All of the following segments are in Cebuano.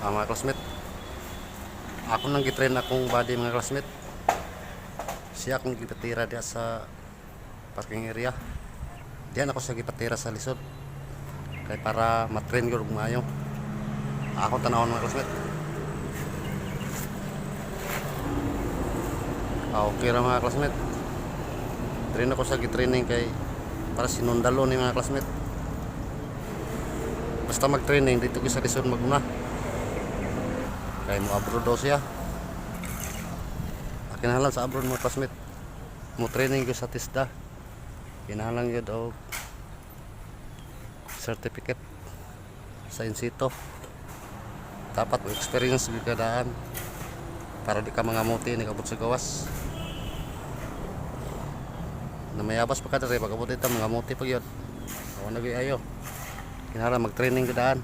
Mga classmate, ako nang gitrain akong buddy, mga classmate. Siya akong gipatira diya sa parking area. Diyan ako siya gipatira sa lisod. Kay para matrain ko og maayo. Ako tanawon, mga classmate. Okay ra, mga classmate. Train ako sa gitraining kay para sinundalo ni, mga classmate. Basta mag-training dito ko sa lisod maguna. Kay mo abroad daw siya. Kinahanglan sa abroad, mga classmate. Mo training ko sa TESDA. Kinahanglan gyud og certificate sa insito. Dapat mo experience gyud ka daan para di ka mangamuti ni kabot sa gawas. Na mayabas pa ka diri, pag abot dito mangamuti pa gyud. Awa na gyud ayo. Kinahanglan mag-training ka daan.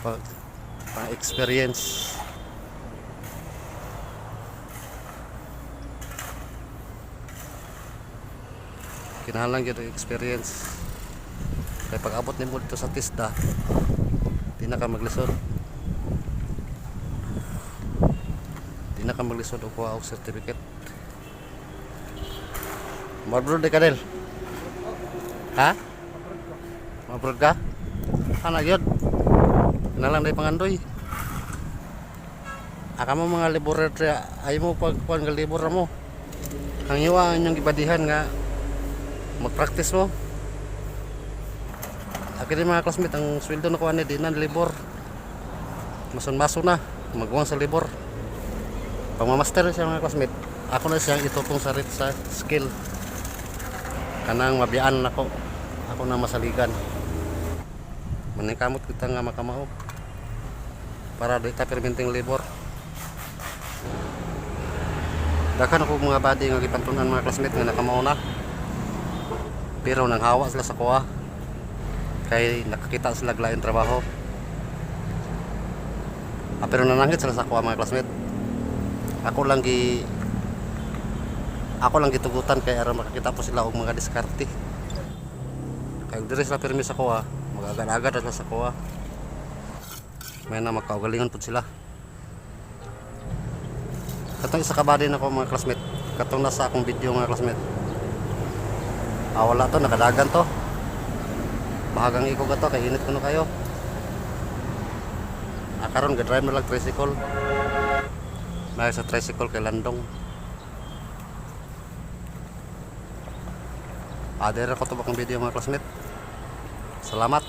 Pag pang experience. Kinahanglan gyud og experience. Kay pag abot nimo dito sa TESDA, di na ka maglisod. Di na ka maglisod og kuha og certificate. Mo-abroad di ka, Del? Ha? Mo-abroad ka? Ana gyud. Kinahanglan day pangandoy. Aka mo mga laborer ay mo pag kuan nga labor ra mo. Ang iwa ang inyong gibadihan nga mag-practice mo. Akin din, mga classmate, ang sweldo na kuha ni di na labor. Mason-maso na, magwang sa labor. Pagmamaster siya, mga classmate, ako na siyang itutong sa rate sa skill. Kanang mabiyaan nako. Ako na masaligan. Maningkamot kita nga makamao para di ta perminting labor. Daghan ako mga buddy nga gipantunan, mga classmate, nga nakamao na. Pero nanghawa sila sa kuha. Kay nakakita sila laing trabaho. Pero nanangit sila sa kuha, mga classmate. Ako lang gitugutan kay aron makakita po sila og mga diskarte. Kay diri sila pirmi sa kuha, magagad-agad sila sa kuha. May na magkaugalingon pud sila. Katong isa ka buddy nako, mga classmate, katong nasa akong video, mga classmate. Wala to, nakadagan to. Bahagang iko to kay init kuno kayo. Karon ga-drive na lang tricycle. May sa tricycle kay landong. Dere ko to akong video, mga classmate. Salamat.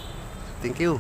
Thank you.